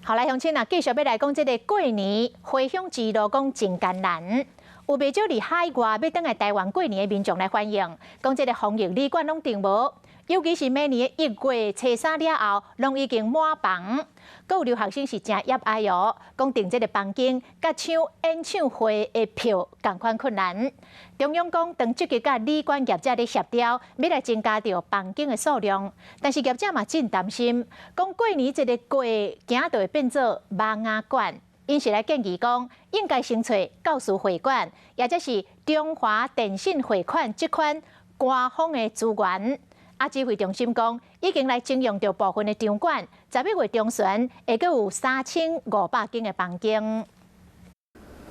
好來，鄉親啊，繼續欲來講這个過年回鄉之路，講真艱難。有袂少佇海外欲轉來台灣過年的民眾來反映，講這个防疫旅館攏訂無，尤其是明年的1月初3了後，攏已經滿房。閣有留學生是誠揶哀哦，講訂這个房間佮搶演唱會的票仝款困難。中央講當積極佮旅館業者咧協調，欲來增加著房間的數量，但是業者嘛真擔心，講過年這个過驚就會變做蠓仔館。𪜶是來建議講，應該先揣教師會館，抑者是中華電信會館這款官方的資源。啊，指揮中心講，已經來徵用著部分的場館，11月中旬會閣有3500間的房間。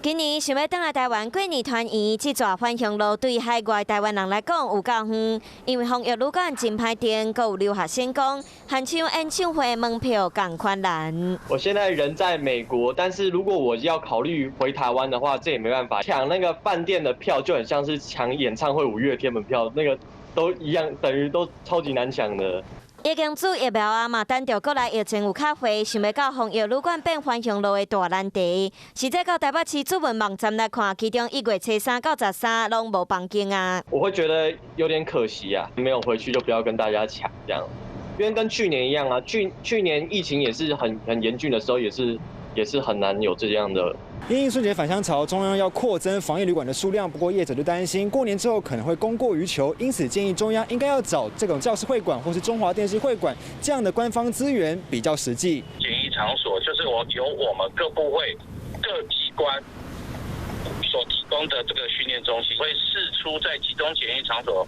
今年想欲轉來台灣過年團圓，這逝返鄉路對海外台灣人來講有夠遠，因為防疫旅館真歹訂，閣有留學生講，和搶演唱會門票仝款難。我現在人在美國，但是如果我要考慮回台灣的話，這也沒辦法。搶那個飯店的票就很像是搶演唱會五月天門票，那個都一樣，等於都超級難搶的。已經注疫苗啊，嘛等著國內疫情有較緩，想欲到防疫旅館變返鄉路的大難題。實際到台北市主文網站來看，其中1月初3到13攏無房間啊。我會覺得有點可惜啊，沒有回去就不要跟大家搶這樣，因為跟去年一樣啊，去年疫情也是很嚴峻的時候，也是很難有這樣的。因應春節返鄉潮，中央要擴增防疫旅館的數量，不過業者就擔心過年之後可能會供過於求，因此建議中央應該要找這種教師會館或是中華電信會館這樣的官方資源比較實際。檢疫場所就是我由我們各部會各機關所提供的這個訓練中心，會釋出在集中檢疫場所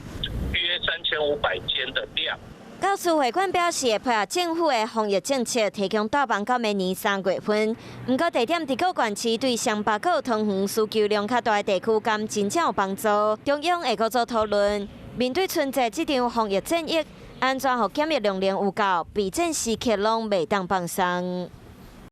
約3500間的量。教師會館表示會配合政府的防疫政策，提供大房到明年3月份。毋過地點佇各縣市對雙北閣桃園需求量較大的地區，敢真正有幫助？中央會閣做討論。面對春節這場防疫戰役，按怎予檢疫量能有夠，備戰時刻攏袂當放鬆。